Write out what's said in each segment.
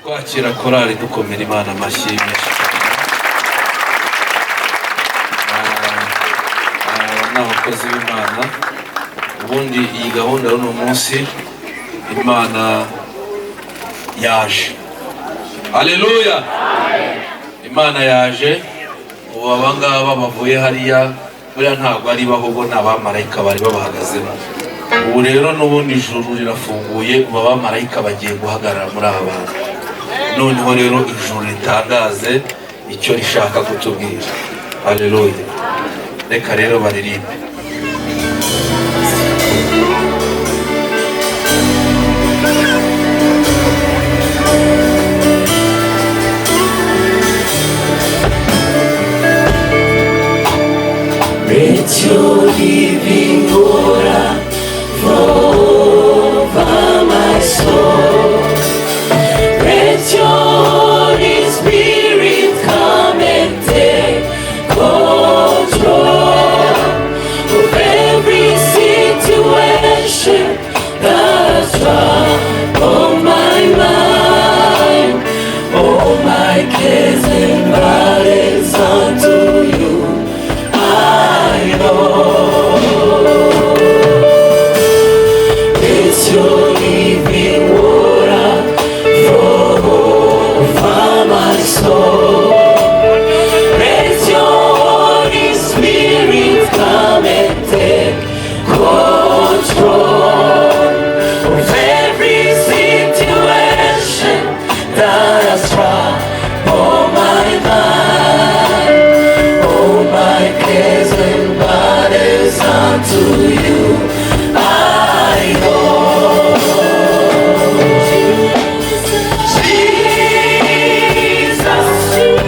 Twakira korali, dukomera Imana amashyi menshi. Aba ni abakozi b'Imana. Ubundi iyi gahunda y'uno munsi, Imana yaje. Haleluya! Imana yaje. Ubu abangaba bavuye hariya, buriya ntabwo ari bo, ahubwo ni abamarayika bari babahagazemo. Ubu rero n'ubundi ijuru rirafunguye. Ubu abamarayika bagiye guhagarara muri aba bantu. Noneho rero ijuru ritangaze icyo rishaka kutubwira. Haleluya! Reka rero baririmbe. Let your living water flow over my soul. Let your Holy Spirit come and take control of every situation that's on my mind. All my cares and burdens unto you I know. It's your living water flow over my soul. Let your Holy Spirit come and take control of every situation that has troubled my mind. All my cares and burdens unto you I owe. Jesus,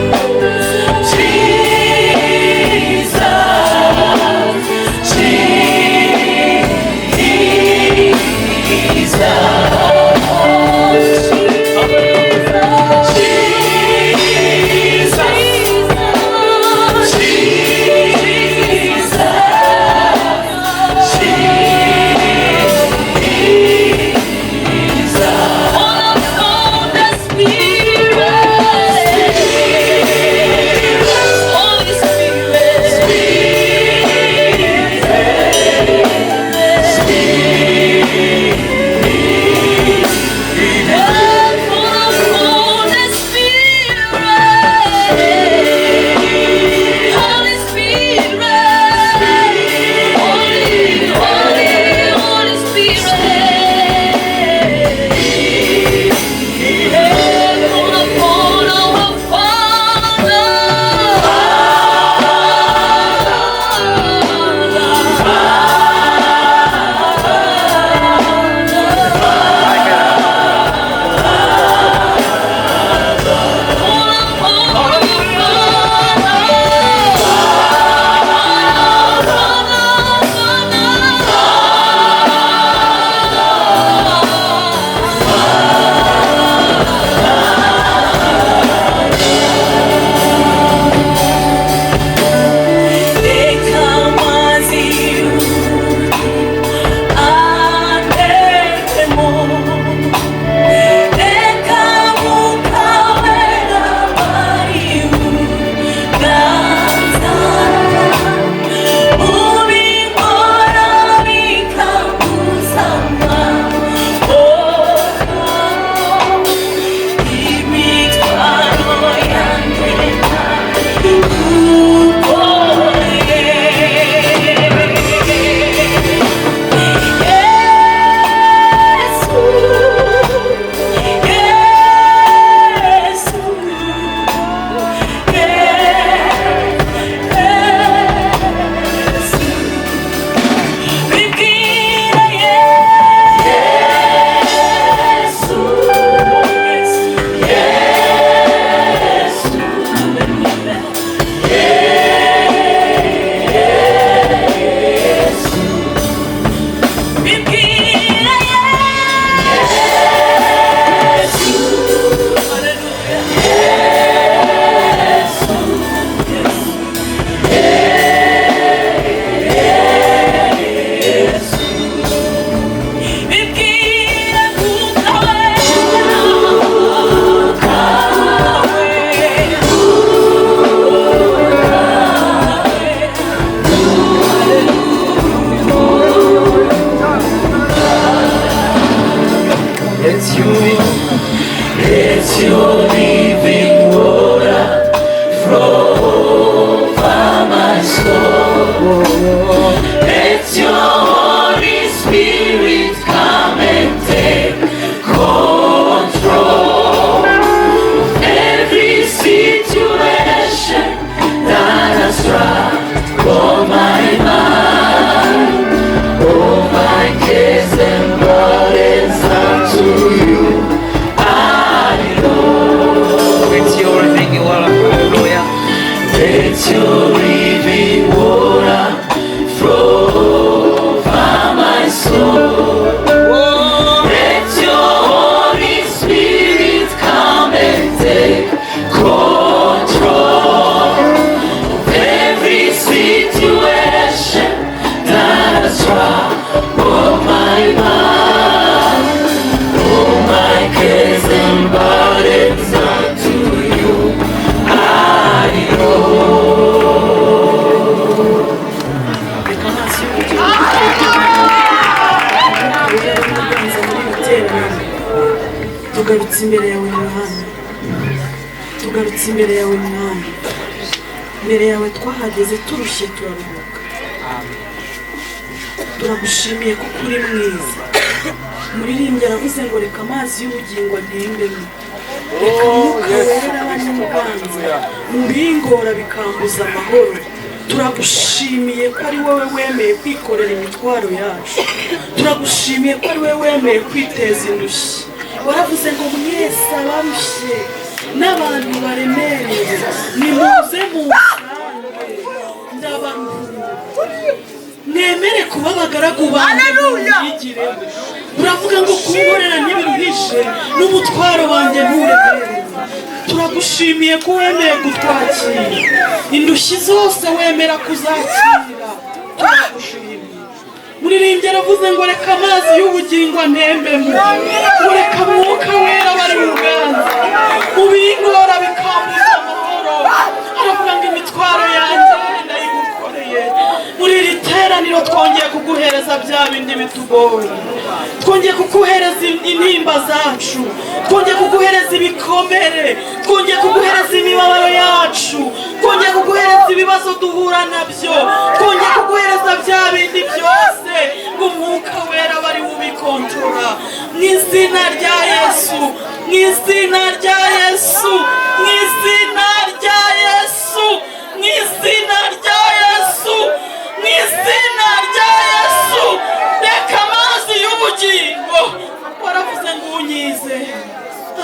Let your living water flow over my soul. Let your Holy Spirit come and take control of every situation that has troubled my mind. All my cares and burdens unto you I roll. Let your living water, hallelujah. Let your living water flow over my soul. Let your Holy Spirit come and take control of every situation that has troubled my mind. All my cares and burdens unto you I roll. Reka amazi y'ubugingo wera n'uganza muri iri teraniro. Tugarutse imbere yawe, Mwami. Tugarutse imbere yawe, Mwami. Imbere yawe twahageze turushye, turaruhuka. Turagushimiye kuko uri mwiza. Muririmbyi aravuze ngo reka amazi y'ubugingo antembemo, reka Mwuka Wera abe n'umuganza mu bingora bikambuza amahoro. Turagushimiye ko ari wowe wemeye kwikorera imitwaro yacu. Turagushimiye ko ari wowe wemeye kwiteza indushyi. Waravuze ngo mwese abarushye n'abantu baremereye, nimuze munsange, ndabaruhura. Mwemere kuba abagaragu banjye, mwigire. Uravuga ngo kunkorera ntibiruhije, n'umutwaro wanjye nturemereye. Turagushimiye ko wemeye kutwakira, indushyi zose wemera kuzakira. Turagushimiye. Muririmbyi aravuze ngo reka amazi y'ubugingo antembemo, ngo reka Mwuka Wera bari uruganza mu bingora bikambuza amahoro. Aravuga ngo imitwaro yanjye ndayigukoreye. Muri iri teraniro twongeye kuguhereza bya bindi bitugoye, twongeye kuguhereza intimba zacu, twongeye kuguhereza ibikomere, twongeye kuguhereza imibabaro yacu, twongeye kuguhereza ibibazo duhura nabyo, twongeye kuguhereza bya bindi byose ngo Umwuka Wera bari bubikontorora. Mu izina rya Yesu, mu izina rya Yesu, mu izina rya Yesu, mu izina rya Yesu, mu izina rya Yesu, reka amazi y'ubugingo. Waravuze ngo unyize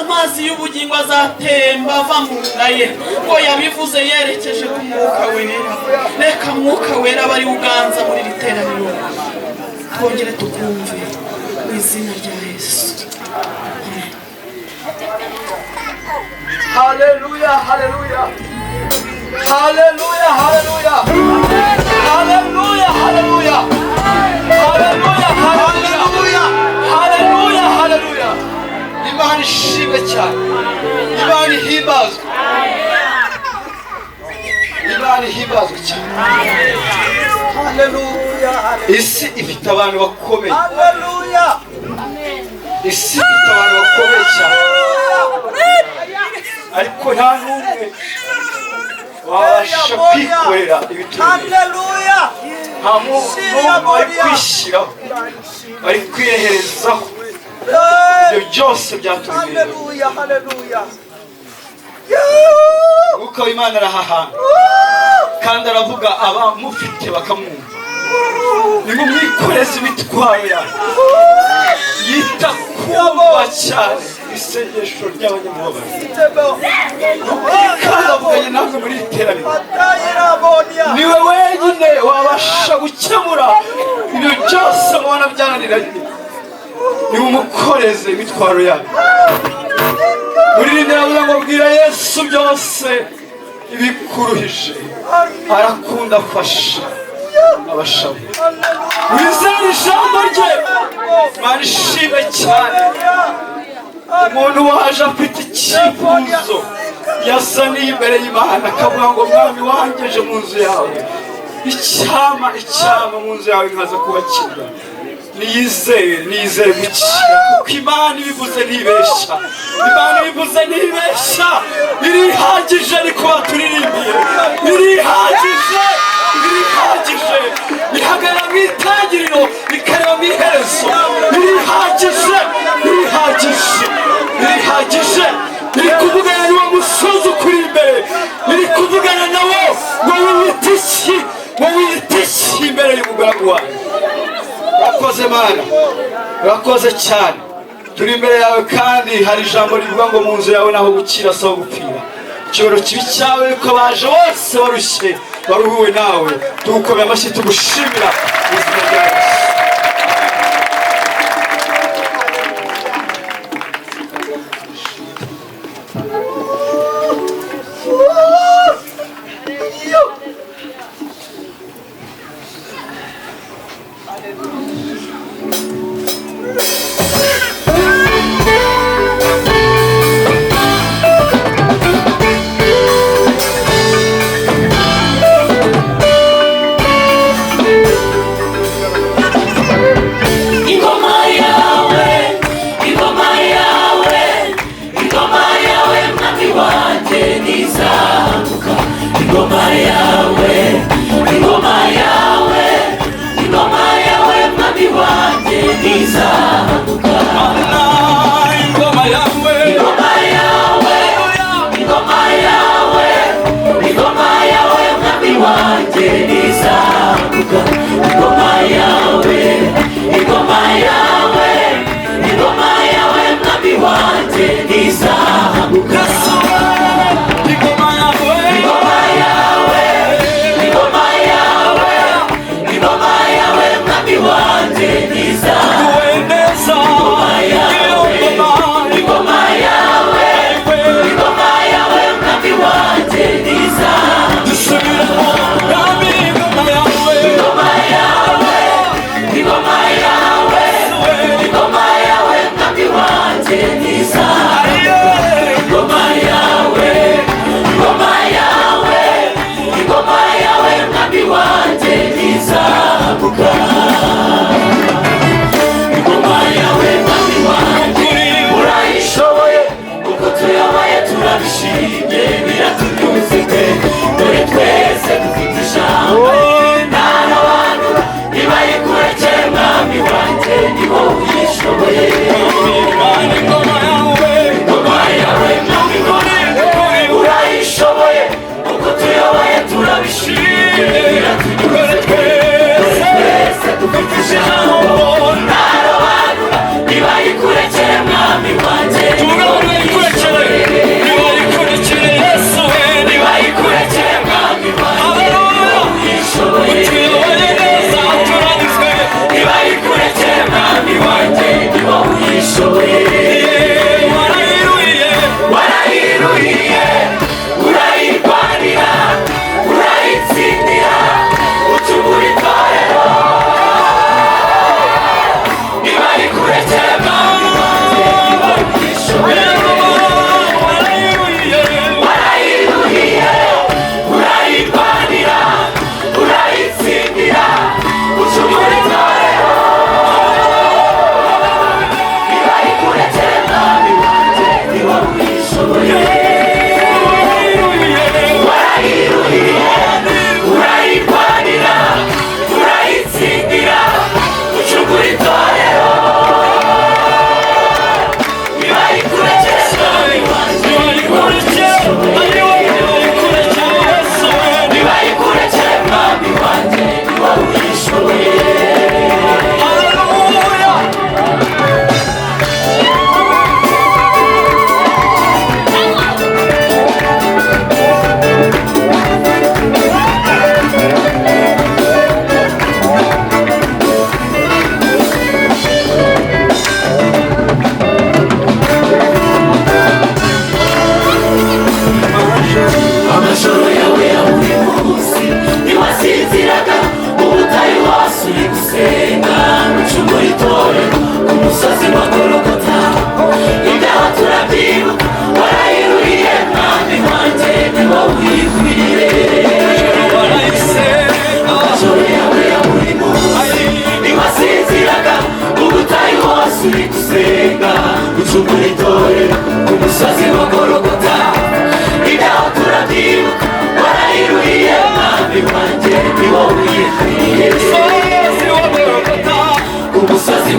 amazi y'ubugingo azatemba ava mu nda ye. Ngo yabivuze yerekeje ku Mwuka Wera. Reka Mwuka Wera aba ari uganza muri iri teraniro, twongere tukumve mu izina rya Yesu. Amen. Haleluya, haleluya. Haleluya, haleluya. Haleluya, haleluya. Haleluya, haleluya. Haleluya, haleluya. Imana ishimwe cyane. Imana ihimbazwe. Imana ihimbazwe cyane. Haleluya. Isi ifite abantu bakomeye. Haleluya. Isi ifite abantu bakomeye cyane. Ariko nta n'umwe wabasha kwikorera ibiturimo. Haleluya. Nta muntu n'umwe wari kwishyiraho, wari kwireherezaho ibyo byose byaturemereye. Haleluya. Haleluya. Umwuka w'Imana arahahana kandi aravuga, abamufite bakamwumva. Nimumwikoreze imitwaro yawe. Yita kumva cyane isengesho ry'abanyamubabaro kandi avuganye namwe muri iri teraniro. Niwe wenyine wabasha gukemura ibyo byose mubona byananiranye. Nimumukoreze imitwaro yayo. Muririmbyi aravuga ngo bwira Yesu byose ibikuruhije, arakunda afasha abashavu. Wizere ijambo rye. Imana ishimwe cyane. Umuntu waje afite icyifuzo yazaniye imbere y'Imana, akavuga ngo mwami wangeje mu nzu yawe, icyama mu nzu yawe nkaza kubakira. Niyizere, niyizere gukira, kuko Imana ibivuze ntibeshya. Imana ibivuze ntibeshya, irihagije. Ariko baturirimbiye irihagije, irihagije. Ihagarara mu itangiriro, ikareba mu iherezo. Irihagije, irihagije, irihagije. Iri kuvugana n'uwo musozi ukuri imbere, iri kuvugana nawo ngo wiyite iki, ngo wiyite iki imbere y'umugaragu wawe. Urakoze Mana, urakoze cyane. Turi imbere yawe, kandi hari ijambo rivuga ngo mu nzu yawe naho gukira si aho gupfira. Icyubahiro kibe icyawe, ko baje bose barushye baruhuwe nawe. Tugukomeye amashyi, tugushimira ubuzima bwawe. Ingoma yawe, ingoma yawe, ingoma yawe mwami wanjye ntizamuka. Ingoma yawe, ingoma yawe, ingoma yawe mwami wanjye ntizamuka. Ingoma yawe, Ingoma yawe, ingoma yawe, ingoma yawe mwami wanjye ntizamuka. Ingoma yawe, ingoma yawe, ingoma yawe mwami wanjye ntizamuka. Ingoma yawe, Ingoma yawe, ingoma yawe, ingoma yawe mwami wanjye ntizamuka. wende.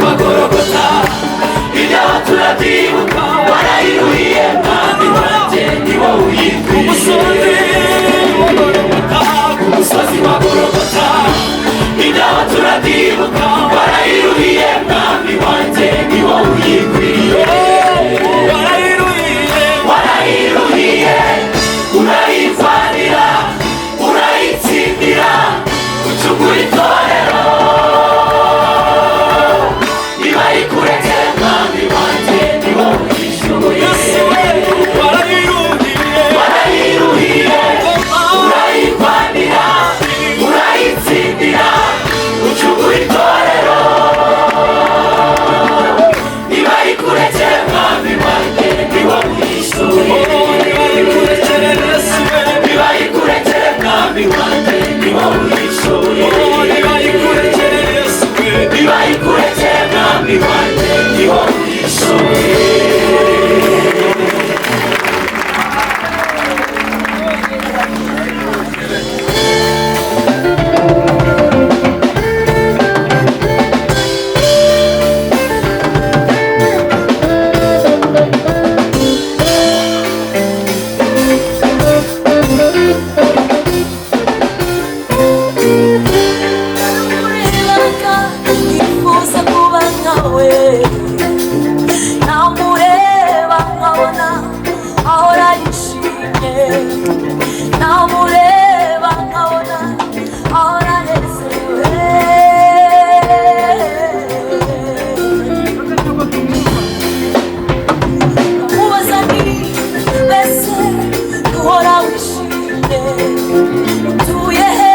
wa Gologota ibyaha turabyibuka warayiruhiye mwami wanjye ni wowe uyikwiriye ku musozi wa Gologota ibyaha turabyibuka warayiruhiye mwami wanjye ni wowe uyikwiriye warayiruhiye urayitwarira urayitsindira ucungura itorero niba rikurekere mwami wanjye ni wowe uyishoboye warayiruhiye urayirwanira urayitsindira ucungura itorero niba rikurekere mwami wanjye ni wowe uyishoboye niba rikurekere mwami wanjye ni wowe uyishoboye niba rikurekere mwami wanjye ni wowe uyishoboye. Namurebaga nifuza kuba nkawe, namureba nkabona ahora yishimye, namureba nkabona ahora anezerewe. Ndamubaza nti mbese duhora wishimye, utuye he,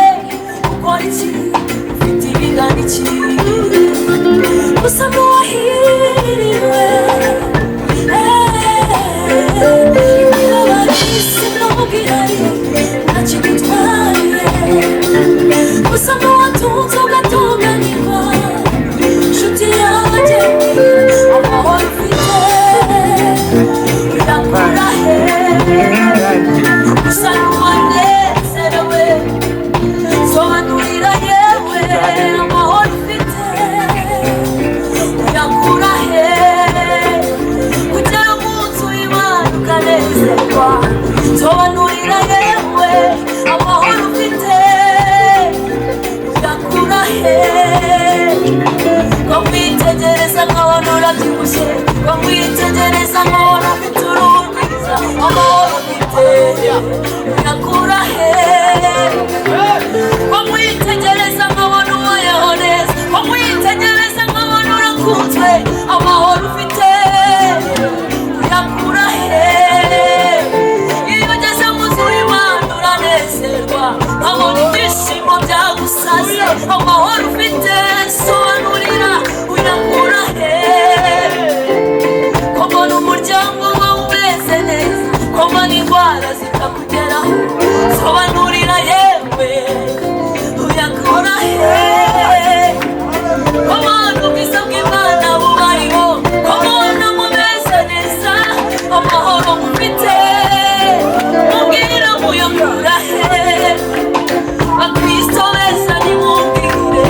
ukora iki, ufite ibingana iki? Gusa n'uwahiriwe imibabaro y'isi nubwo ihari ntakigutwaye, gusa n'uwatunze ugatunganirwa, inshuti yanjye amahoro ufite uyakura he? Gusa n'uwanezerewe sobanurira yewe amahoro ufite uyakura he? Kugera umunsi w'Imana ukanezerwa, sobanurira yewe amahoro ufite uyakura he? Ko mwitegereza nkabona urabyibushye, ko mwitegereza nkabona ufite uruhu rwiza, amahoro ufite uyakura he? Ko mwitegereza nkabona ubayeho neza, ko mwitegereza nkabona urakunzwe, amahoro ufite uyakura he? Iyo ugeze mu nzu y'Imana uranezerwa, nkabona ibyishimo byagusaze, amahoro ufite sobanurira uyakura he? Ko mbona umuryango wawe umeze neza, ko mbona indwara zitakugeraho, sobanurira yewe uyakura he? Ko mbona ubwiza bw'Imana bubariho, ko mbona mumeze neza, amahoro mufite mubwira muyakura he? Bakristo beza nimubwire,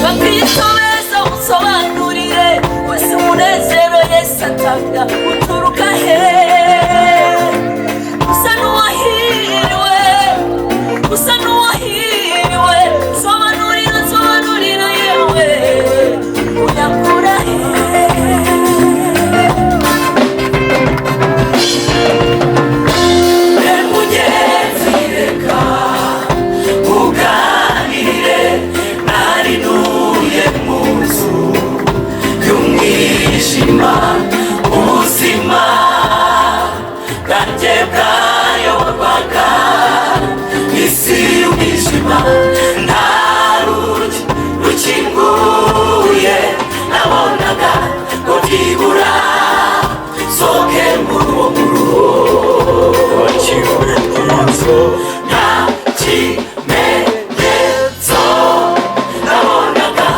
bakristo beza musobanurire, wese umunezero Yesu atanga uturuka he? Usa n'uwahiriwe, usa n'uwahiriwe, sobanurira, sobanurira yewe uyakura he? Mugenzi reka uganire nari ntuye mu nzu y'umwijima, ubuzima bwanjye bwayoborwaga n'isi y'umwijima, nta rugi rukinguye nabonaga ngo byibura sohoke muri uwo muruho. Nta kimenyetso nabonaga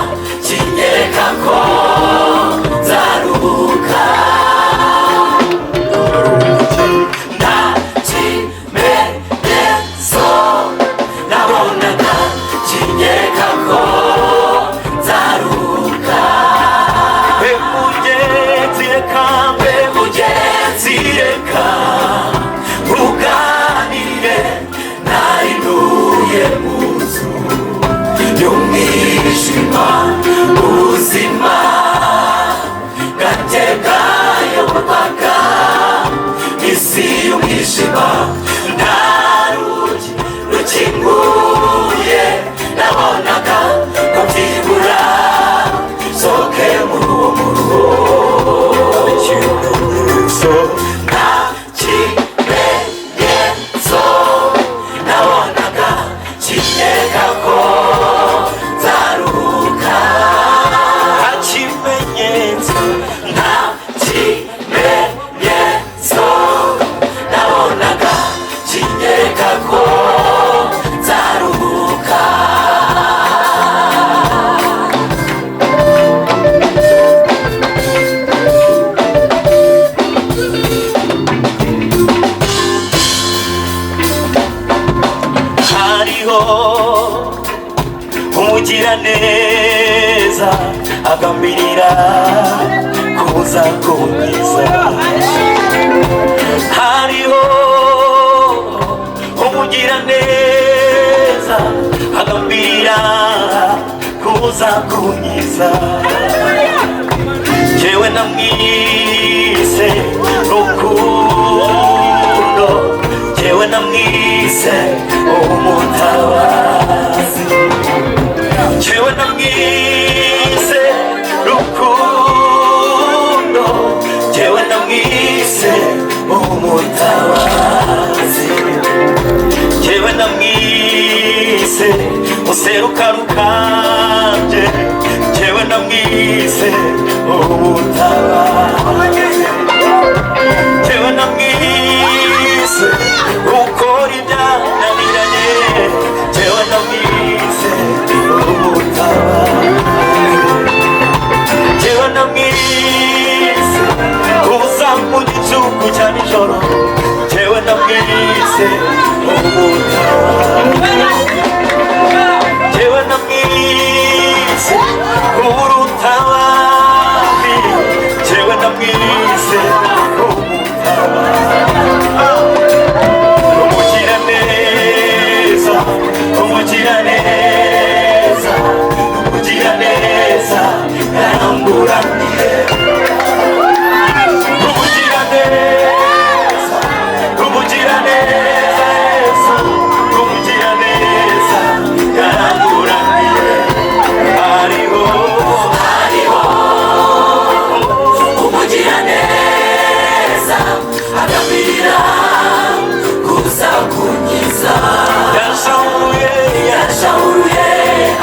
kinyereka ko nzaruhuka, nta kimenyetso nabonaga Y'umwijima, ubuzima bwanjye bwayoborwaga isi y'umwijima. Nta rugi rukinguye nabonaga ko byibura sohoke muri uwo muruho. Ikimenyetso, nta kimenyetso nabonaga kinyereka ko nzaruhuka. Nta kimenyetso, nta kimenyetso nabonaga kinyereka ko nzaruhuka. Hariho umugiraneza agambirira kuza kunkiza. Hariho umugiraneza agambirira kuza kunkiza. Jewe namwise rukundo, jewe namwise umutabazi, jewe namwise rukundo, jewe namwise umutabazi, jewe namwise muserukarukanje, jewe namwise umutabazi, jewe namwise ukora ibyananiranye, jewe namwise umutabazi, jewe namwise uza mu gicuku cya nijoro, jewe namwise umutabazi, jewe namwise urutabami, jewe namwise umutabazi. Umugiraneza, umugiraneza, umugiraneza yaramburaniye. Umugiraneza, umugiraneza, Yesu umugiraneza yaramburaniye. Hariho, Hariho umugiraneza agambirira kuza kunkiza. Yashahuye, Yashahuruye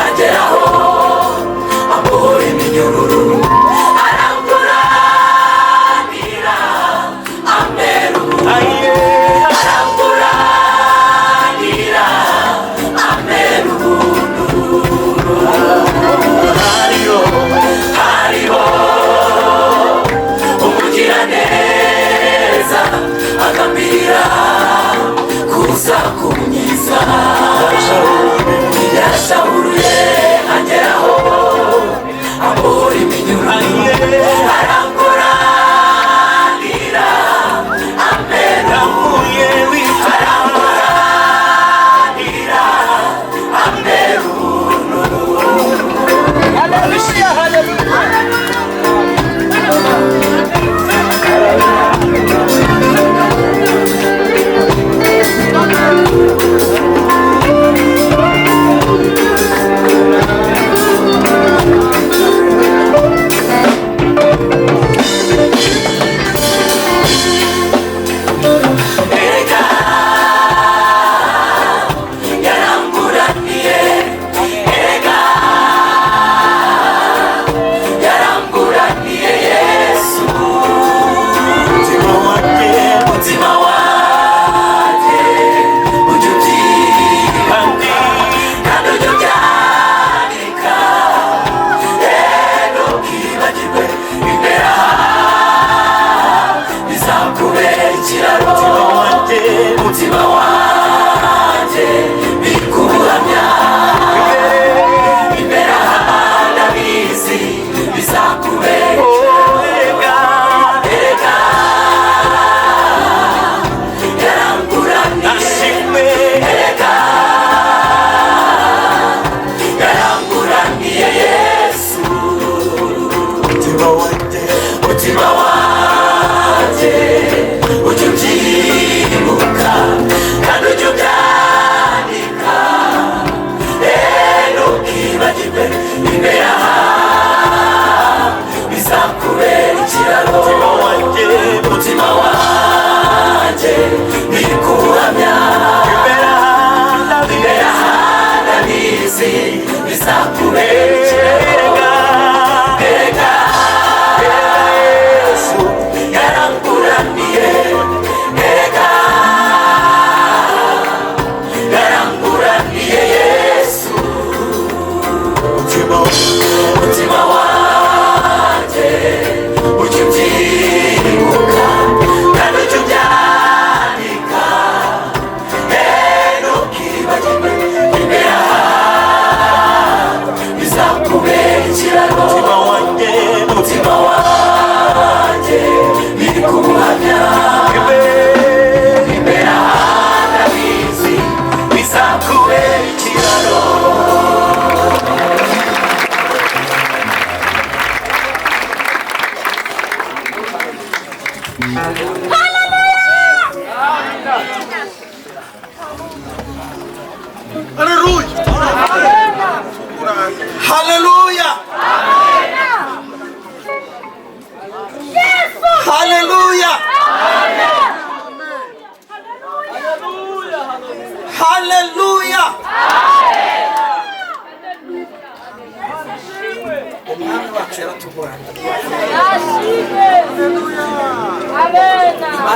ageraho ambohora iminyururu, aranguranira amera ubuntu. Aye. Aranguranira amera ubuntu. Hariho, Hariho umugiraneza agambirira kuza kunkiza. Yashahuruye ageraho ambohora iminyururu, aranguranira amera yahuye witwa aranguranira amera ubuntu. Haleluya, haleluya. Erega yaranguraniye, erega yaranguraniye Yesu. Umutima wanjye, Umutima wanjye ujya ubyibuka kandi ujya ubyandika, ntukibagirwe imbere aha bizakubera ikiraro. Umutima wanjye, Umutima wanjye bikubuhamya imbere aha ndabizi bizakubera erega, erega yaranguraniye. Ashimwe, Erega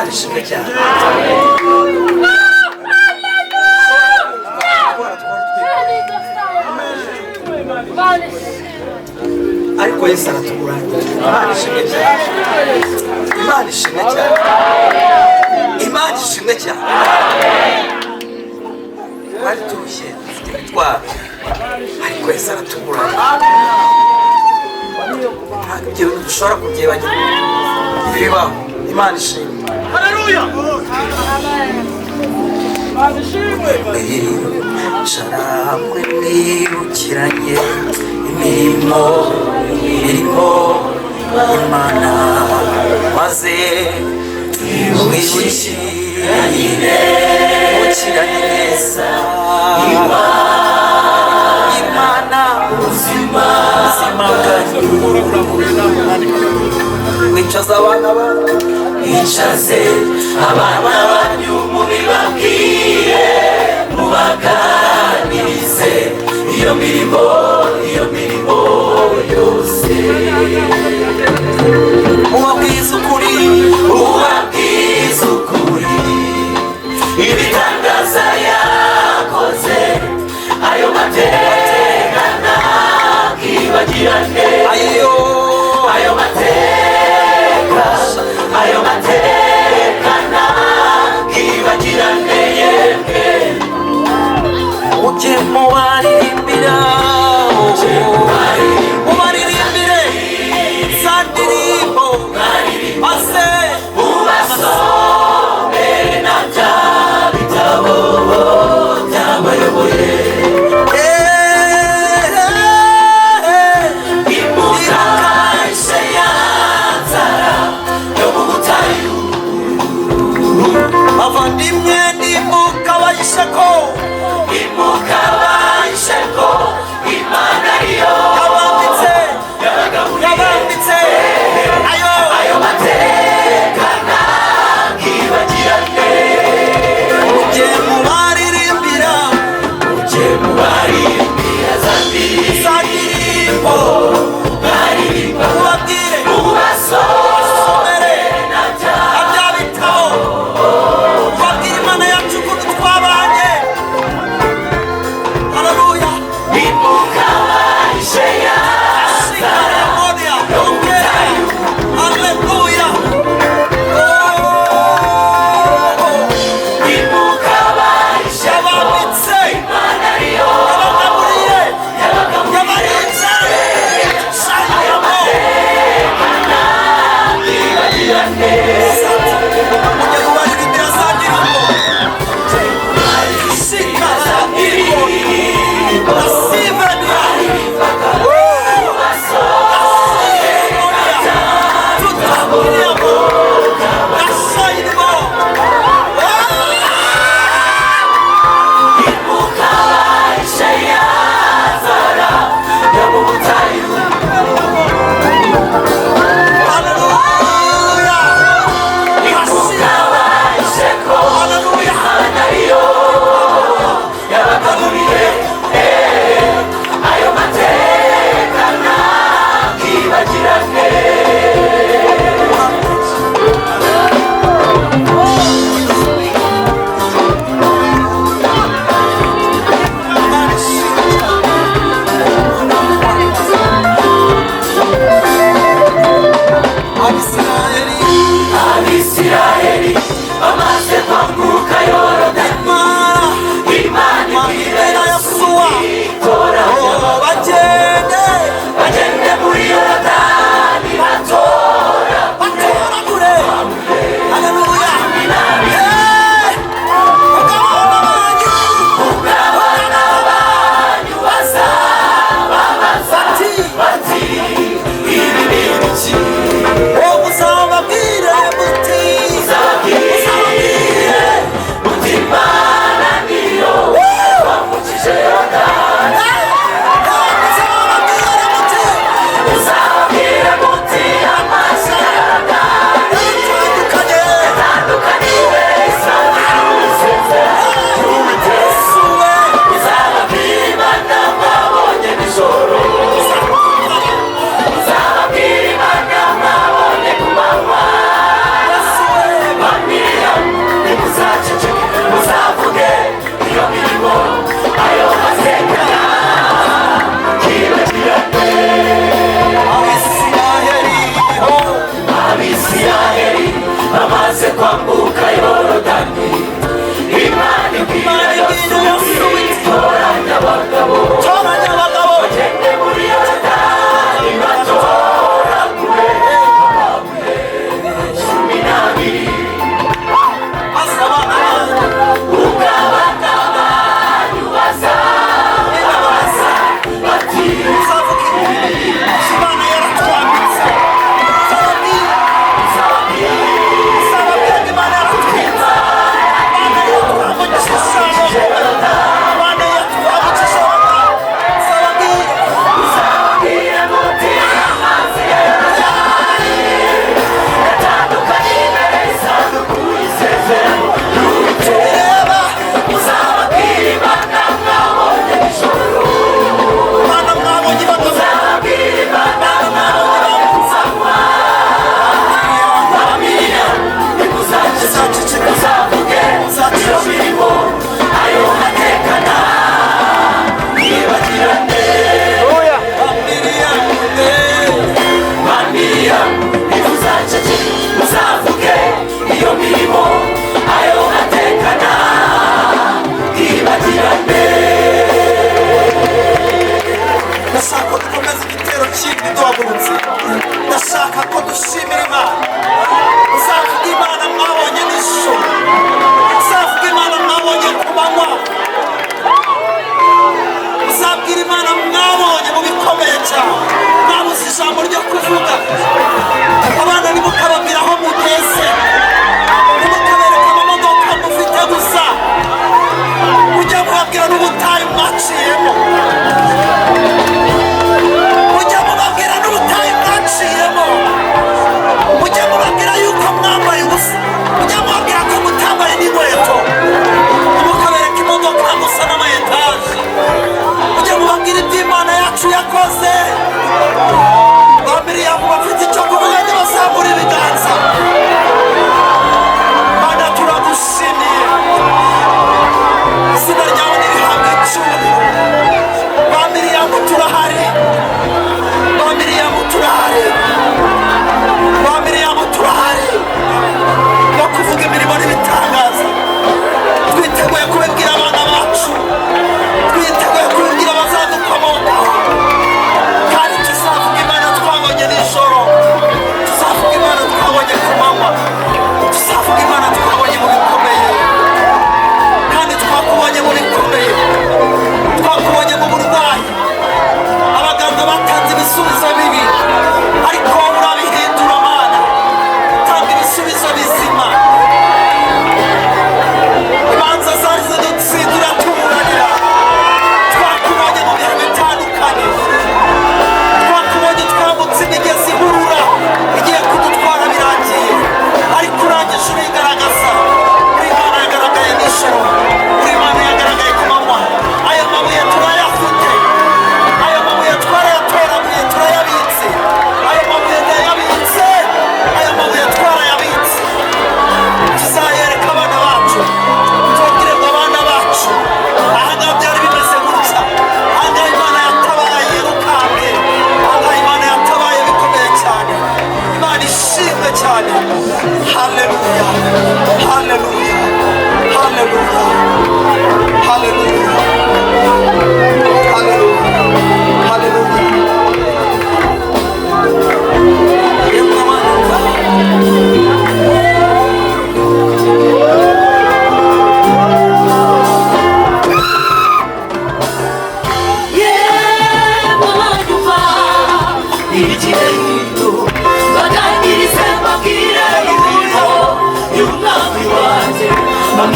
Imana ishimwe cyane. Ariko Yesu aratugurangira. Imana ishimwe cyane. Imana ishimwe cyane. Imana ishimwe cyane. Twari turushye dufite imitwaro, ariko Yesu aratugurangira. Ntabwo ibyo bintu dushobora kubyibagirwa. Ibibaho. Imana ishimwe. Haleluya. Icara hamwe mwibukiranye imirimo Imana, maze mwibukiranye neza Imana ubuzima bwanyu. Mwicaze abana banyu, Mwicaze abana banyu mubibabwire, mubaganirize iyo mirimo yose. Mubabwize ukuri, Mubabwize ukuri ibitangaza yakoze, ayo mateka ntakibagirane. Ayo Ayo mateka, ayo mateka ntakibagirane yemwe. Mujye mubaririmbira, mubaririmbire za ndirimbo, maze Mubasomere na bya bitabo byabayoboye. Imukashe ya nzara yo mu butayu, bavandimwe nimukabayishe ko imukabayishe ko Imana ariyo yabambitse, yabagaburiye. yabambitse ayo Ayo mateka ntakibagirane. Mujye mubaririmbira, Mujye mubaririmbira za ndirimbo, za ndirimbo, baririmba, mubabwire, mubasomere na bya na bya bitabo, mubabwire Imana yacu ukuntu twabanye.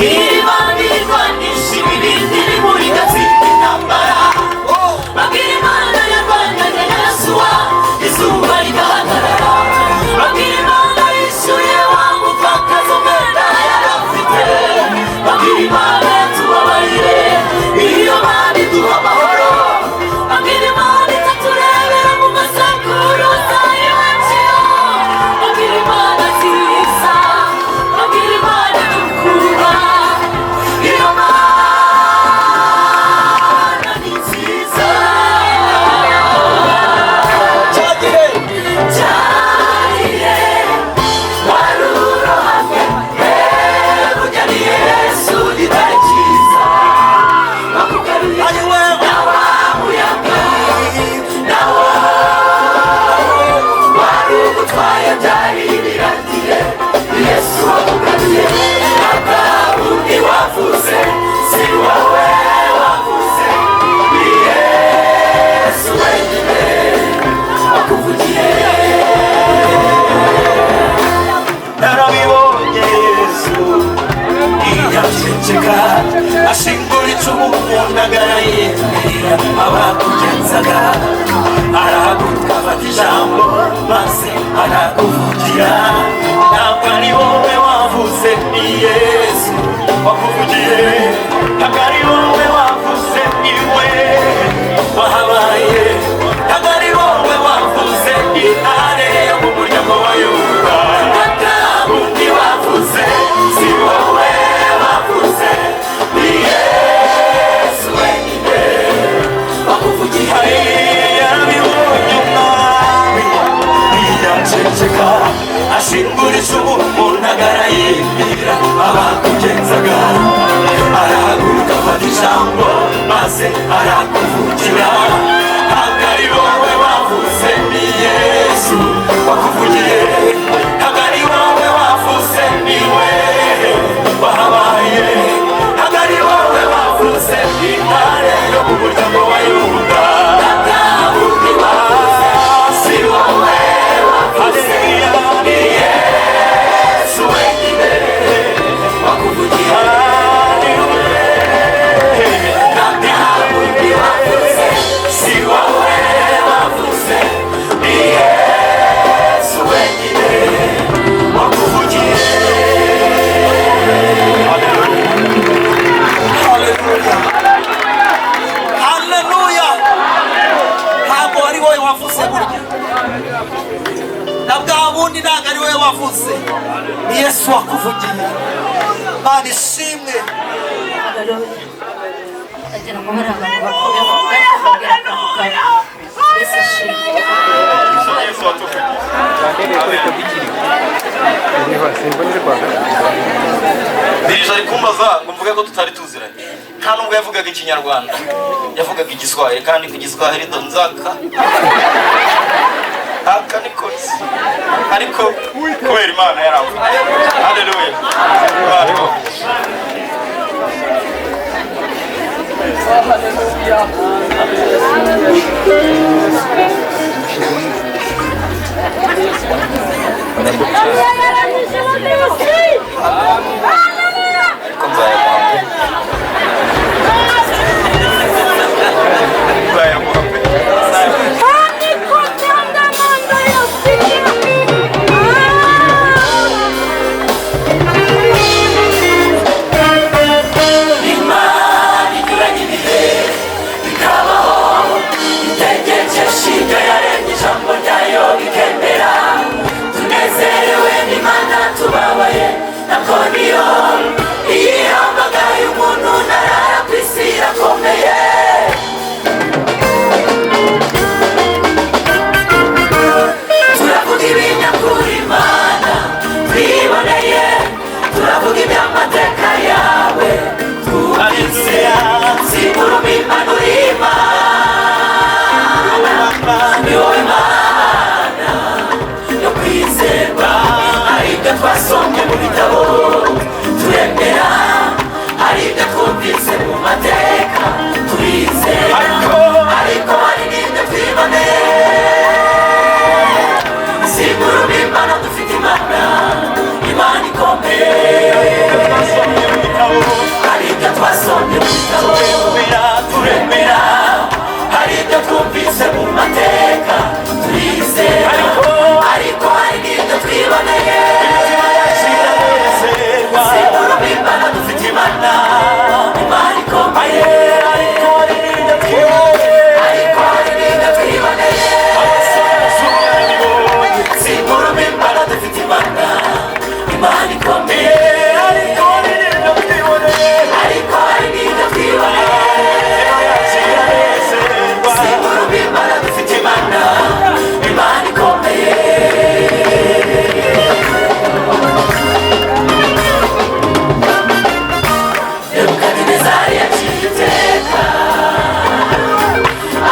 Imana irwanisha ibibindi iri muri gatsinda intambara. Babwira Imana yarwanaga na Yosuwa, izuba rigahagarara. Babwira Imana yishyuye wa mupfakazi umwenda yari afite. Babwira Imana yatubabarire, iyo Mana iduha amahoro. Babwira Imana itaturebera mu masekuruza y'iwacu. Babwira Imana nziza, babwira Imana idukunda. Iyo Mana ni nziza. Cyagire. Cyagiye wari urohamye, burya ni Yesu gitare cyiza wakugaruye Ari wewe. na wa muyaga, nawo wari ugutwaye byari birangiye. Yesu wakugaruye, ntabwo wavuze, si wowe wavuze, ni Yesu wenyine wakuvugiye. Narabibonye Yesu ntiyaceceka, ashingura icumu mu ntagara yitwira abakugenzaga, arahaguruka afata ijambo maze arakuvugira. Ntabwo ari wowe wavuze, ni Yesu wakuvugiye. Ntabwo ari wowe wavuze, ni we wahabaye. Ntabwo ari wowe wavuze, ni intare yo mu muryango wa Yuda. Undi wavuze, si wowe wavuze, ni Yesu wenyine wakuvugiye. Yarabibonye umwami ntiyaceceka, ashingura icumu mu ntagara yibwira abakugenzaga, arahaguruka afata ijambo maze arakuvugira. Ntabwo ari wowe wavuze, ni Yesu wakuvugiye. Ntabwo ari wowe wavuze, ni we wahabaye. Ntabwo ari wowe wavuze, ni intare yo mu muryango wa Yuda. Undi wavuze, si wowe wavuze, ni Yesu wenyine wakuvugiye. Undi wavuze, si wowe wavuze, ni Yesu wenyine wakuvugiye. Haleluya. Haleluya. Ntabwo ari wowe wavuze burya. Na bwa bundi ntabwo ari wowe wavuze. Ni Yesu wakuvugiye. Mana ishimwe. Agira ngo hari abantu bakuru bakubwira akantu kamwe. Yesu ashimwe. Dirije ari kumbaza ngo mvuge ko tutari tuziranye. Nta nubwo yavugaga Ikinyarwanda, yavugaga Igiswahili, kandi ku Giswahili ndo nzaka aka niko nzi, ariko kubera Imana yaramvuga. Haleluya. Imana ibahe. Ariko nzayamuha pe, nzayamuha pe. Imana, Imana ikomeye. Ariko hari n'ibyo twiboneye, ariko hari n'ibyo twiboneye. Si inkuru mpimbano, dufite Imana, Imana ikomeye. Ariko hari n'ibyo twiboneye, ariko hari n'ibyo twiboneye. Si inkuru mpimbano, dufite Imana, Imana ikomeye. Nebukadinezari yaciye iteka,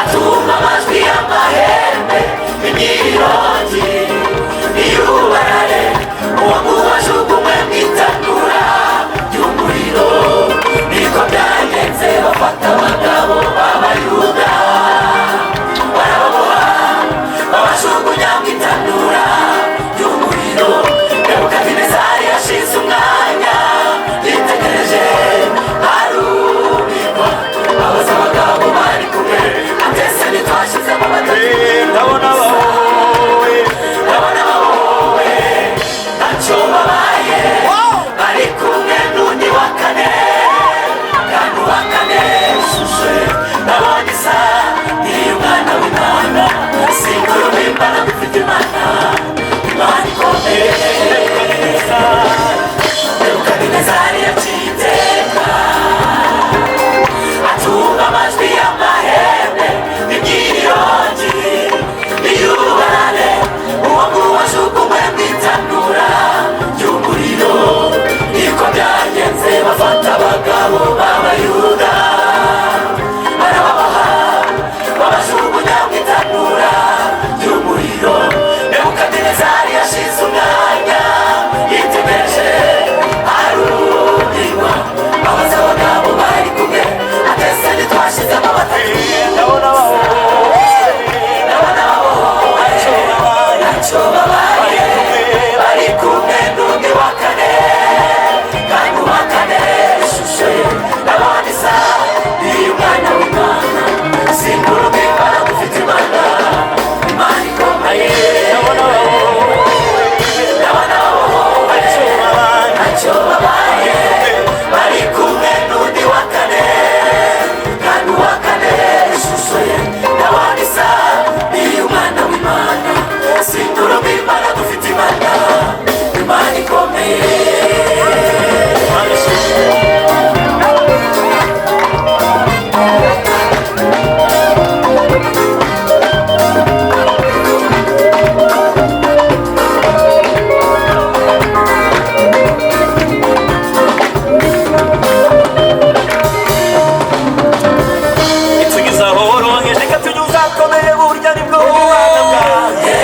atumva amajwi y'amahembe, imyirongi iyubarare. Uwo nguwo ajugunywe mu itanura ry'umuriro. Niko byagenze, bafata abagabo b'Abayuda, barababoha, babajugunya mu itanura ry'umuriro. Nebukadinezari yashize umwanya yitegereje, arumirwa, abaza abagabo bari kumwe atese ntitwashyizemo batatu? Ndabona bahowe, ndabona bahowe, ntacyo babaye. Bari kumwe n'undi wa kane, kandi uwa kane ishusho ye ndabona isa n'iy'umwana w'Imana. Si inkuru mpimbano, dufite Imana, Imana ikomeye. Nebukadinezari yaciye iteka, atumva amajwi y'amahembe, imyirongi iyubarare. Uwo nguwo ajugunywe mu itanura ry'umuriro. Niko byagenze, bafata abagabo b'Abayuda, barababoha, babajugunya mu itanura ry'umuriro. Nebukadinezari yashize umwanya yitegereje, arumirwa, abaza abagabo bari kumwe atese ntitwashyizemo batatu? Ndabona bahowe, ndabona bahowe, ntacyo babaye. Bari kumwe n'undi wa kane, kandi uwa kane ishusho ye ndabona isa n'iy'umwana w'Imana. Si inkuru mpimbano, dufite Imana, Imana ikomeye. Ndabona bahowe, ntacyo babaye. Bari kumwe n'undi wa kane, kandi uwa kane ishusho ye ndabona isa n'iy'umwana w'Imana. Si inkuru mpimbano, dufite Imana, Imana ikomeye. Itunyuza ahoroheje, ikatunyuza ahakomeye, burya nibwo bumana bwawe.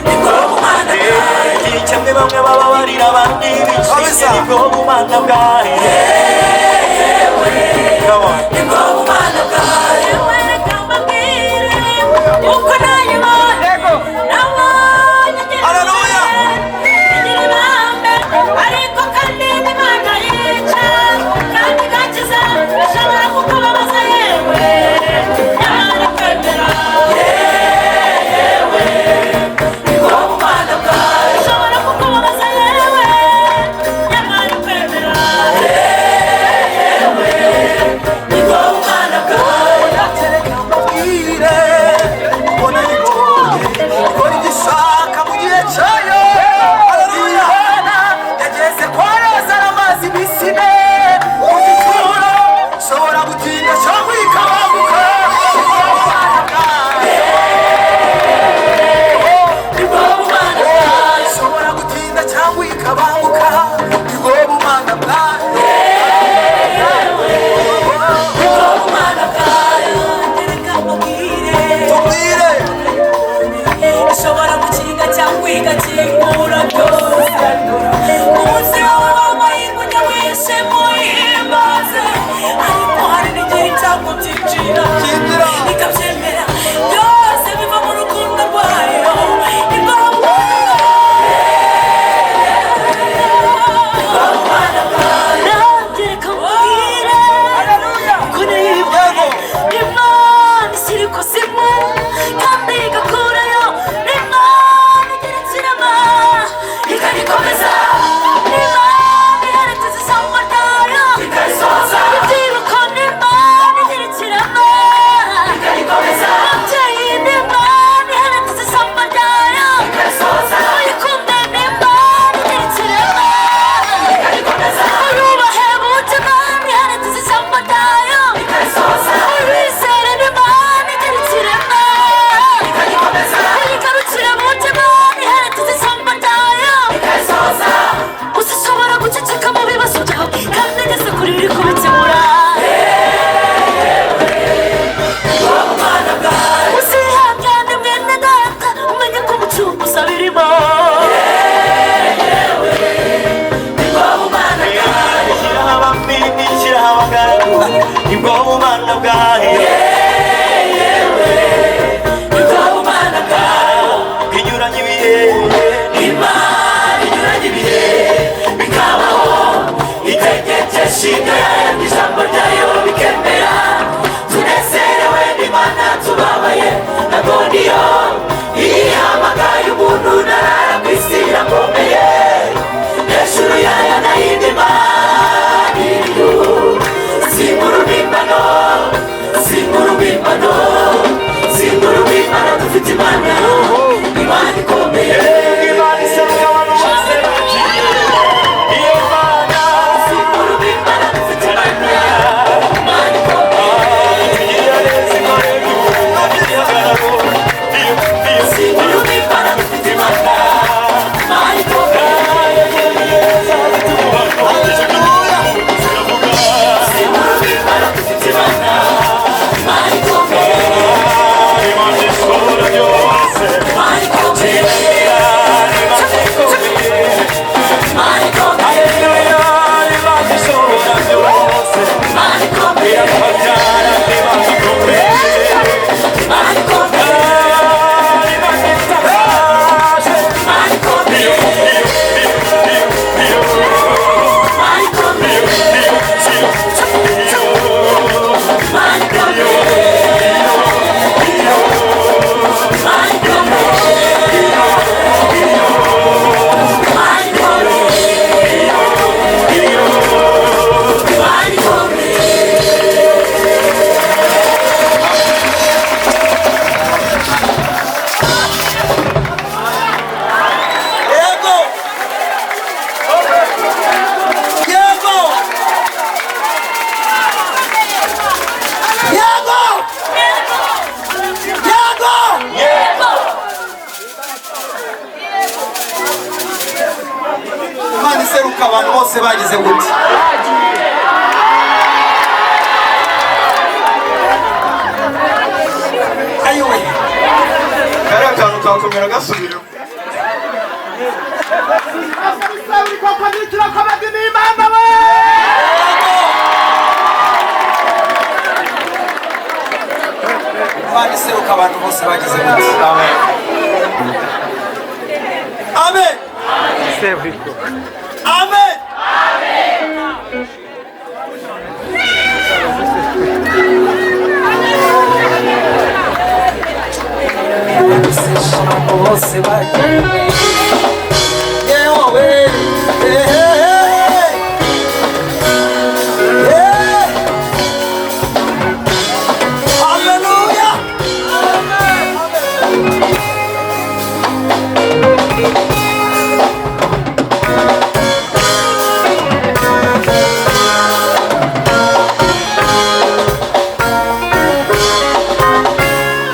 Nibwo bumana bwawe. Igihe kimwe bamwe bababarira abandi bishimye, nibwo bumana bwawe. Come on. Nibwo bumana bwawe. Reka mbabwire uko nayibonye, nabonye Haleluya. igira ibambe, ariko kandi Imana yica kandi igakiza, ishobora kukubabaza yewe, nyamara kwemera. Nibwo bumana bwawe. Ishobora kukubabaza yewe, nyamara kwemera. Nibwo Guceceka mu bibazo byawe kandi ageze kuri uri kubikemura. Uzihangane mwene data, umenye ko umucunguzi abirimo. Shyiraho abamini, shyiraho abagaragu, nibwo bumana bwawe. Inyuranye ibihe, Imana inyuranye ibihe bikabaho, itegekesha ibyo yaremye, ijambo ryayo bikemera. Tunezerewe n'Imana, tubabaye nabwo niyo ihamagaye umuntu. Narara ku isi irakomeye, hejuru yayo nayindi mana iriyo. Si inkuru mpimbano, si inkuru mpimbano, si inkuru mpimbano, dufite Imana, Imana ikomeye. Imana iseruka abantu bose bagiye. Iyo Mana Si inkuru mpimbano, dufite Imana, Imana ikomeye. itugirira neza, ikorera igihagararo. Si inkuru mpimbano, dufite Imana, Imana ikomeye. Si inkuru mpimbano, dufite Imana, Imana ikomeye. Imana ikomeye. Imana ikomeye. Imana ikomeye. Imana ikomeye. Imana ikomeye. Imana ikomeye. Imana ikomeye. Imana ikomeye. Imana ikomeye. Imana ikomeye. Yego! Yego! Yego! Yego! Imana iseruka abantu bose bagize gute? Ayiwe! Kariya kantu kakomera gasubira. Imana iseruka abantu bose bagize gute? Amen, amen. Bose bagiye yewe, eh, eh, haleluya.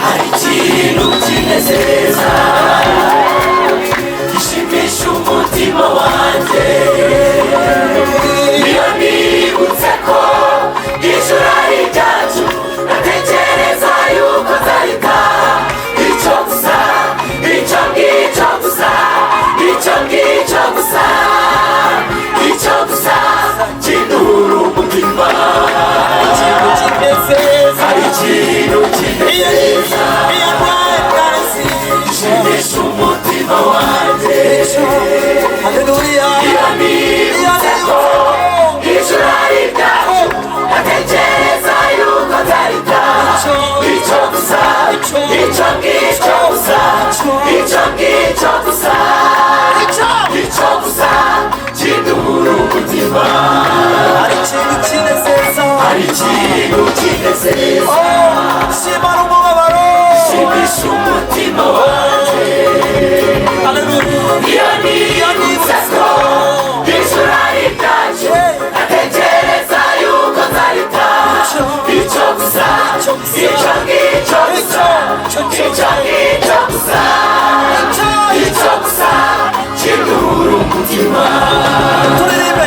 Hari ikintu kinezeza, gishimisha umutima wanjye, iyo nibutse ko ijuru ari iryacu, natekereza yuko nzaritaha. Icyo gusa, icyo ngicyo gusa, icyo ngicyo gusa, icyo gusa kinduhura umutima. Ikintu kinezeza, Hari ikintu kinezeza, iyo ndwaye bwarasize, gishimisha umutima wanjye, haleluya, iyo nibutse ko ijuru ari iryacu, natekereza yuko nzaritaha. Icyo gusa, icyo ngicyo gusa, icyo ngicyo gusa, icyo gusa kinduhura umutima. Hari ikintu kinezeza, Hari ikintu kinezeza, oh, shimara umubabaro, gishimisha umutima wanjye, haleluya, iyo nibutse ko ijuru ari iryacu, natekereza yuko nzaritaha. Icyo gusa, icyo ngicyo gusa, icyo ngicyo gusa, icyo gusa kinduhura umutima. Turirimbe.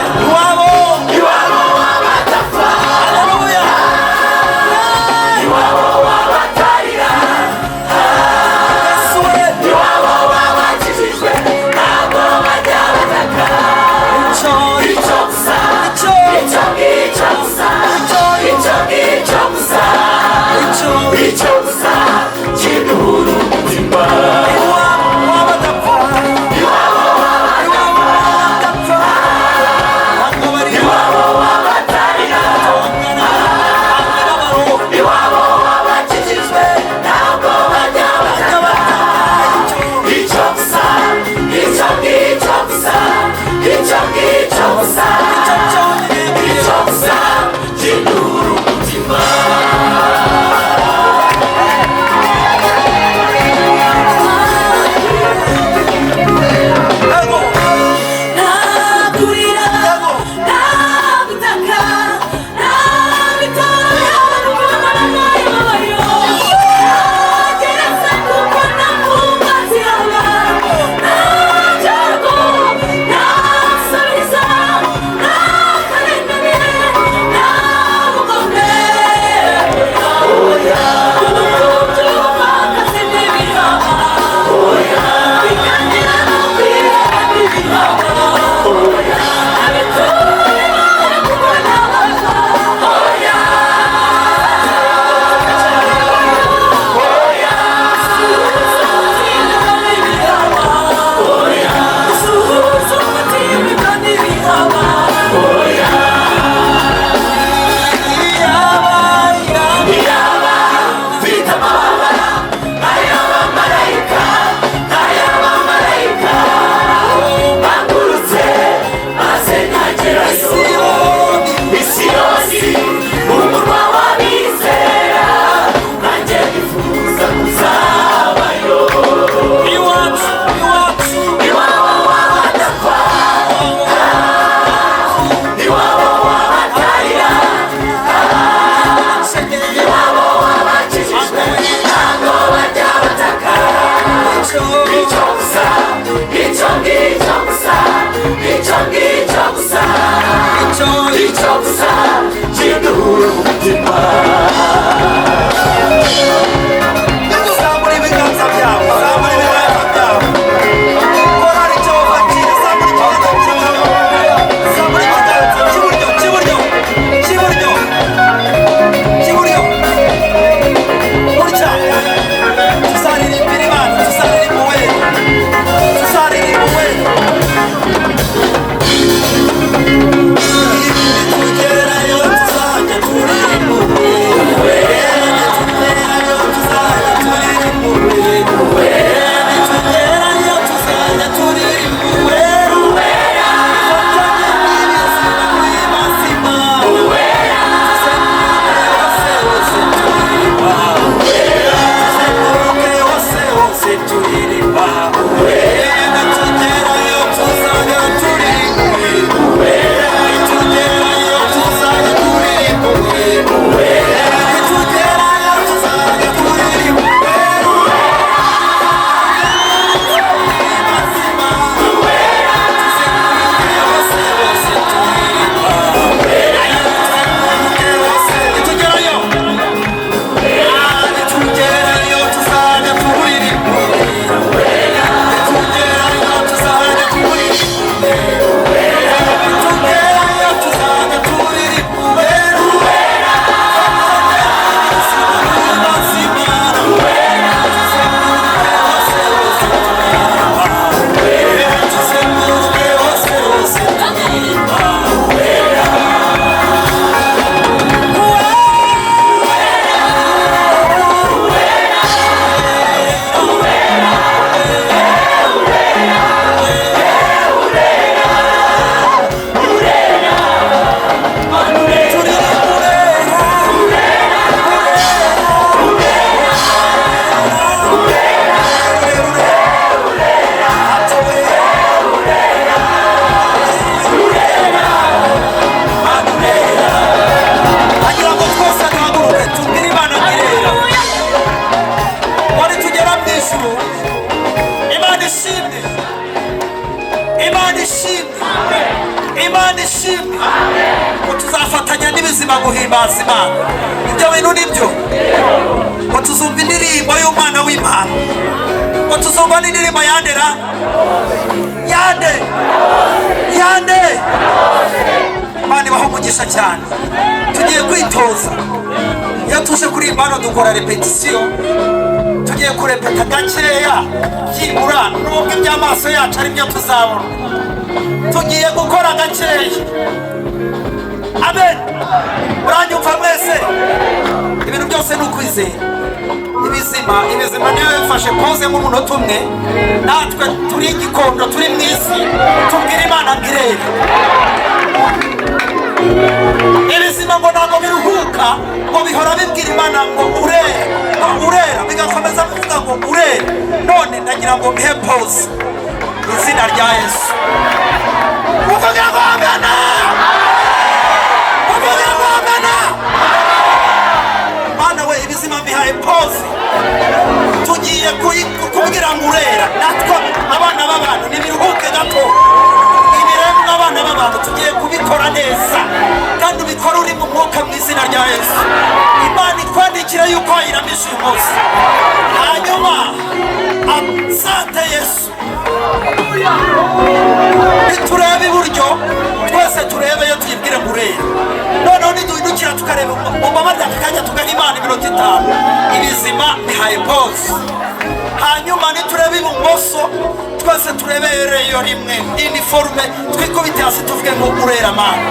gusa kiduhura umutima. Zamura ibiganza byawe, zamura ibiganza byawe. Korali Jehova Jireh, zamura ikiganza cy'iburyo, zamura ikiganza cy'iburyo, cy'iburyo, cy'iburyo, cy'iburyo. Gutya tuzaririmbira Imana, tuzaririmba Uwera, tuzaririmba Uwera. Nitugerayo tuzajya turirimba Uwera, nitugerayo tuzajya turirimba Uwera, nitugerayo tuzajya turirimba Uwera. Dufatanye n'ibizima guhimbaza Imana. Tuzenguruke hose hose turirimba Uwera. Nitugerayo tuzajya turirimba Uwera. Nitugerayo tuzajya turirimba Uwera. Nitugerayo tuzajya turirimba Uwera. Nitugerayo, nitugerayo tuzajya turirimba Uwera. Nitugerayo tuzajya turirimba Uwera. Nitugerayo tuzajya turirimba Uwera. Tuzenguruke hose hose turirimba Uwera. Agira ngo twese duhaguruke tubwire Imana ngo irera. Wari tugera mu ijuru, Imana ishimwe, Imana ishimwe, Imana ishimwe ngo tuzafatanya n'ibizima guhimbaza Imana. Ibyo bintu ni byo, ngo tuzumva indirimbo y'umwana w'Imana, ngo tuzumva n'indirimbo yandera yande yande. Imana ibahe umugisha cyane. Tugiye kwitoza, iyo tuje kuririmba hano dukora repetisiyo. Tugiye kurepeta gakeya byibura, nubwo iby'amaso yacu ari byo tuzabona. Tugiye gukora gakeya. Amen. Muranyumva mwese? Ibintu byose ni ukwizera. Ibizima, ibizima niyo bifashe koze nk'umunota umwe, natwe turi igikondo, turi mu isi, tubwire Imana ngo irebe. Ibizima ngo ntabwo biruhuka, ngo bihora bibwira Imana ngo urera, ngo urera, bigakomeza bivuga ngo urera. None ndagira ngo mbihe pose mu izina rya Yesu. Uvuge ngo amena, uvuge ngo amena. Mana we, ibizima mbihaye pose. Tugiye kubwira ngo urera. Natwe abana b'abantu nibiruhuke gato, ibiremwa abana b'abantu tugiye kubikora neza, kandi ubikora uri mu mwuka mu izina rya Yesu. Imana ikwandikira yuko wayiramije uyu munsi. Hanyuma asante Yesu. Nitureba iburyo twese turebeyo, tuyibwire ngo urera. Noneho niduhindukira tukareba, mumbabarire aka kanya tugaha Imana iminota 5. Ibizima bihaye pose. Hanyuma nitureba ibumoso twese turebereyo rimwe iniforume, twikubite hasi tuvuge ngo urera Mana.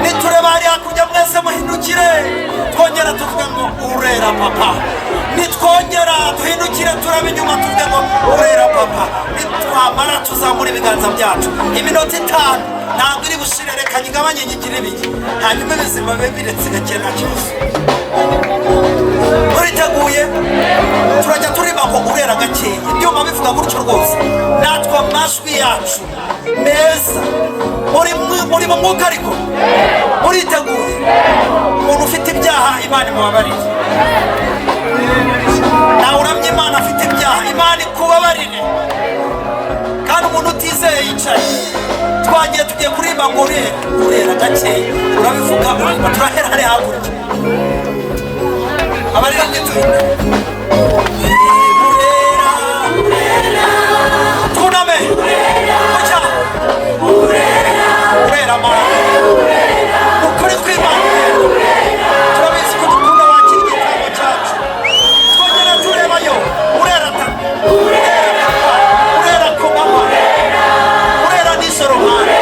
Nitureba hariya hakurya mwese muhindukire, twongera tuvuge ngo urera papa. Nitwongera duhindukire turebe inyuma tuvuge ngo urera papa. Nitwamara tuzamura ibiganza byacu. Iminota 5 ntabwo iri bushire, reka nyigabanye nyigire ibiri, hanyuma ibizima bibe biretse gake, nta kibazo. Muriteguye? Turajya turirimba ngo urera gakeya, ibyuma bivuga gutyo rwose, natwe amajwi yacu meza. Muri mu mwuka ariko muriteguye? Umuntu ufite ibyaha Imana imubabarire. Nawe uramye Imana afite ibyaha, Imana ikubabarire. Kandi umuntu utizeye yicaye. Twagiye, tugiye kuririmba ngo urera, urera gakeya. Urabivuga, uririmba, turahera hariya hakurya. Abaririmbyi turi urera, twuname gutya. Urera Mana, ukuri kw'Imana, turabizi ko dukunda. Wakira igitambo cyacu, twongera turebayo. Urera ta, urera papa, urera ku manywa, urera nijoro Mana,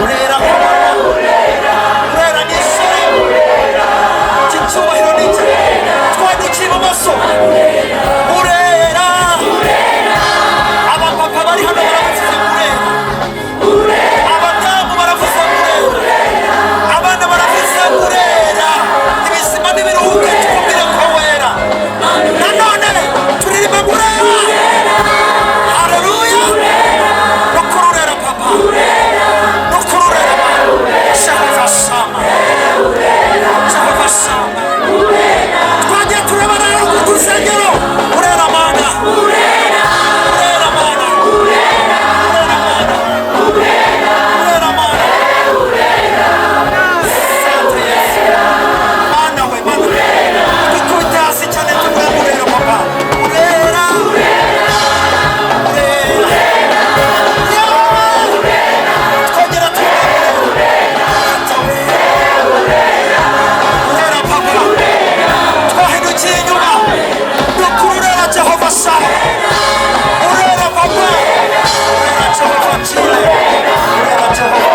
urera ku manywa, urera nijoro. Iki cyubahiro ni icye. Twandikiye ibumoso, urera. Abapapa bari hano baravuze ngo urera, abadamu baravuze ngo urera, abana baravuze ngo urera. Ibizima n'ibiruhuke twumvire ko wera. Nanone turirimba ngo urera. Haleluya! Nukuri urera papa, nukuri urera mama. Jehova Shama, Jehova Shama. Twagiye tureba rero ku rusengero. Urera Mana, urera Mana, urera Mana, urera Mana. Sante Yesu. Mana we, Mana, dukubite hasi cyane tuvuge ngo urera papa, urera, urera. Twongera tuvuge ngo urera, urera papa. Twahindukiye inyuma, nukuri urera. Jehova Shama, urera papa, urera. Jehova Jire, urera. Jehova,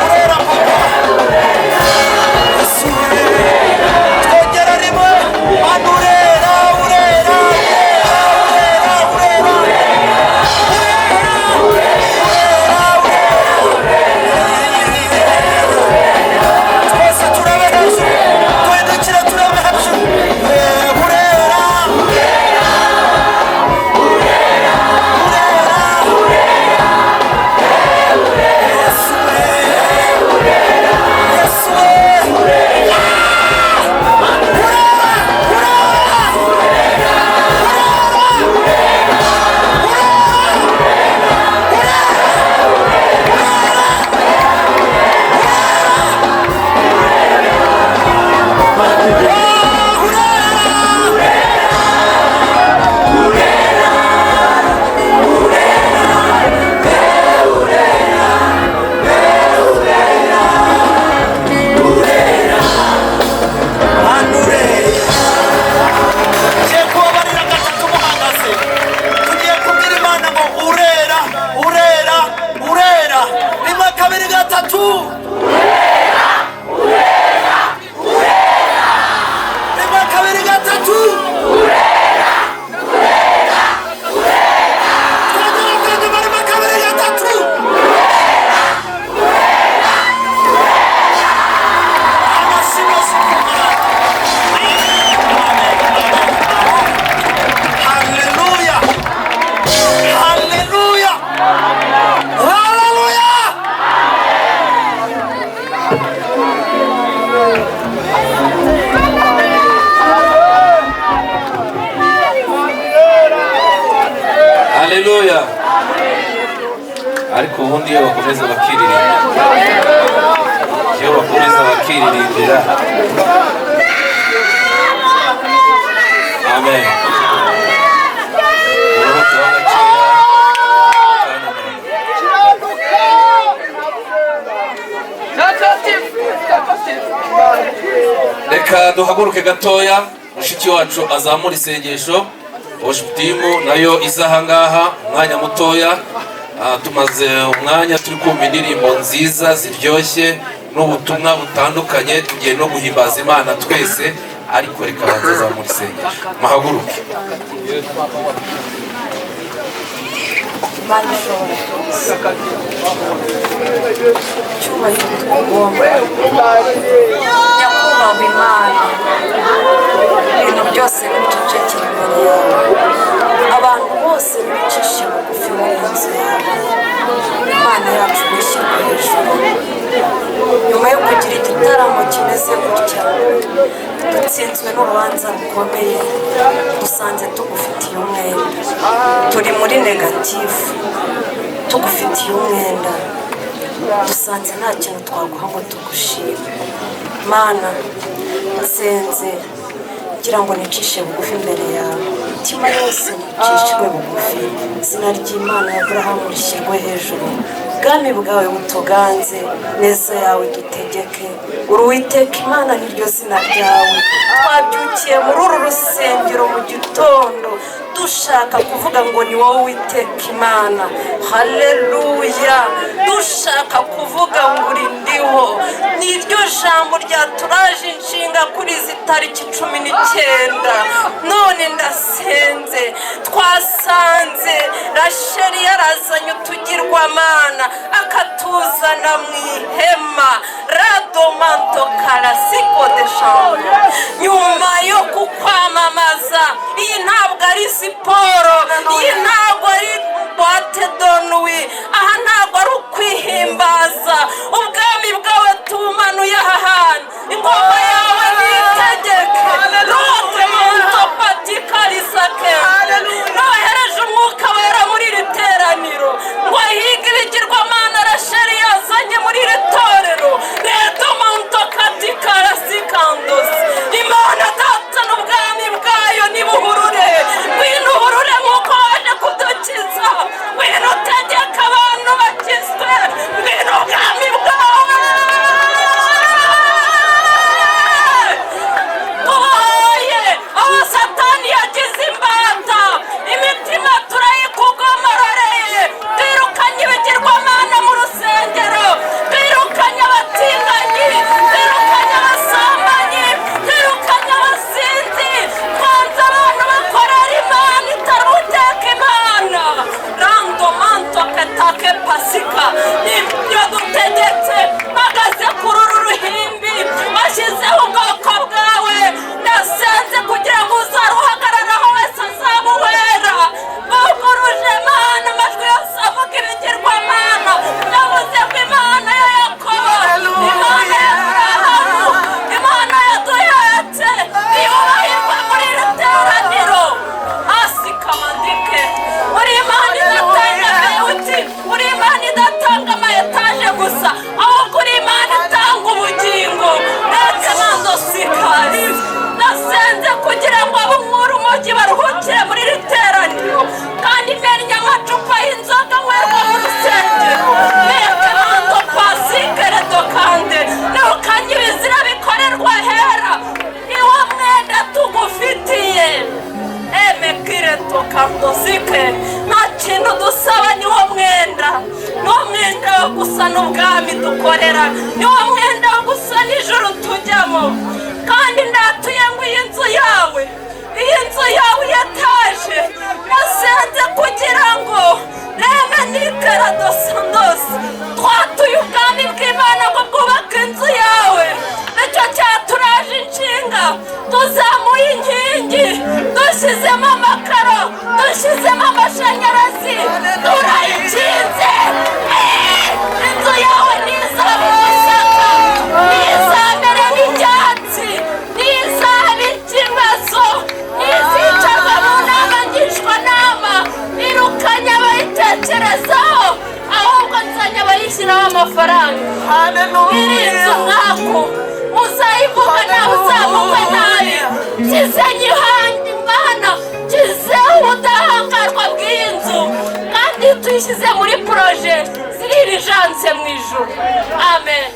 urera papa. Yesu urera. Twongera rimwe, Mana urera, urera, urera, urera, urera, urera, urera. Twese turebe hejuru, duhindukire turebe hejuru. Urera, urera, Yesu we, Yesu we. Urera, urera, Manure. Tugiye kubabarira gatatu muhagaze. Tugiye kubwira Imana ngo urera, urera, urera. Rimwe, kabiri, gatatu. Rimwe, kabiri, gatatu. Twongera bwa nyuma, rimwe, kabiri, gatatu. Amashyi menshi ku Mana. Haleluya! Haleluya! Haleluya! Haleluya! Ariko ubundi iyo bakomeza bakiririmba, iyo bakomeza bakiririmbira. Amen. Uruhuke ho gakeya, reka duhaguruke gatoya, mushiki wacu azamura isengesho, worship team nayo iza ahangaha umwanya mutoya. Tumaze umwanya turi kumva indirimbo nziza ziryoshye n'ubutumwa butandukanye, tugiye no guhimbaza Imana twese, ariko reka banza azamura isengesho. Muhaguruke. Imana ishobora byose, icyubahiro tugomba, nyakubahwa Imana, ibintu byose bicecekera imbere yawe, abantu bose bicishe bugufi muri iyi nzu yawe. Imana yacu wishyirwe hejuru. Nyuma yo kugira igitaramo kimeze gutya, dutsinzwe n'urubanza rukomeye, dusanze tugufitiye umwenda, turi muri negative. Tugufitiye umwenda, dusanze nta kintu twaguha ngo tugushime. Mana, nsenze kugira ngo nicishe bugufi imbere yawe, imitima yose nicishwe bugufi, izina ry'Imana ya Aburahamu rishyirwe hejuru, ubwami bwawe butuganze, neza yawe dutegeke. Uri Uwiteka Imana, niryo zina ryawe. Twabyukiye muri uru rusengero mu gitondo dushaka kuvuga ngo ni wowe Uwiteka Imana, haleluya. Dushaka kuvuga ngo uri ndiho, niryo jambo ryaturaje inshinga kuri izi tariki 19. None ndasenze, twasanze Rasheli yarazanye utugirwamana akatuzana mu ihema radomanto karasiko de shambo. Nyuma yo kukwamamaza, iyi ntabwo ari siporo, iyi ntabwo ari boîte de nuit, aha ntabwo ari ukwihimbaza. Ubwami bwawe tubumanuye aha hantu, ingoma yawe nitegeke. Rote manto patikarisake. Nohereje Umwuka Wera muri iri teraniro ngo ahige ibigirwamana Rasheli yazanye muri iri torero. Reto manto katikarasikandose. Imana Data n'ubwami bwayo nibuhurure. Ngwino uhurure nk'uko waje kudukiza, ngwino utegeka abantu bakizwe, ngwino ubwami bwawe tubaye. Aho Satani yagize imbata, imitima turayikugomororeye. Twirukanye ibigirwamana mu rusengero, twirukanye abatinganyi, twirukanye abasambanyi, twirukanye abasinzi. Twanze abantu bakorera Imana itari Uwiteka Imana. Rando manto ketake pasika, nibyo dutegetse. Mpagaze kuri uru ruhimbi washyizeho ubwoko bwawe, ndasenze kugira ngo uzaruhagararaho wese azaba uwera. Buguruje Imana amajwi yose avuga ibigirwamana. Navuze ko Imana ya Yakobo, Imana ya Aburahamu, Imana yaduhetse yubahirwa muri iri teraniro. Hasi kamandike, uri Imana idatanga vewuti, uri Imana idatanga ama étage gusa, ahubwo uri Imana itanga ubugingo. Ndetse mandosikari, nasenze kugira ngo abumwura umujyi baruhukire muri iri teraniro, kandi mennye amacupa y'inzoga anywerwa mu rusengero. Meke mando pasikeredo kande, ntukanye ibizira bikorerwa hera. Niwo mwenda tugufitiye. Emekireto kandosike, nta kintu dusaba, niwo mwenda, niwo mwenda wo gusa n'ubwami dukorera, niwo mwenda wo gusa n'ijuru tujyamo. Kandi ndatuye ngo iyi nzu yawe, iyi nzu yawe yataje, nasenze kugira ngo reme nikeradosandosi. Twatuye ubwami bw'Imana ngo bwubake inzu yawe, nicyo cyaturaje inshinga. Tuzamuye inkingi, dushyizemo amakaro, dushyizemo amashanyarazi, turayikinze. Inzu yawe ntizaba amasaka, ntizamere nk'ibyatsi, ntizaba ikibazo, ntizicarwa mu nama ngishwanama. Irukanye abayitekerezaho, ahubwo nzanye abayishyiraho amafaranga. Irinze umwaku, uzayivuga nawe uzavugwe nabi. Nshyize gihanga Imana, nshyizeho ubudahangarwa bw'iyi nzu, kandi tuyishyize muri projet ziririjanse mu ijuru. Amen.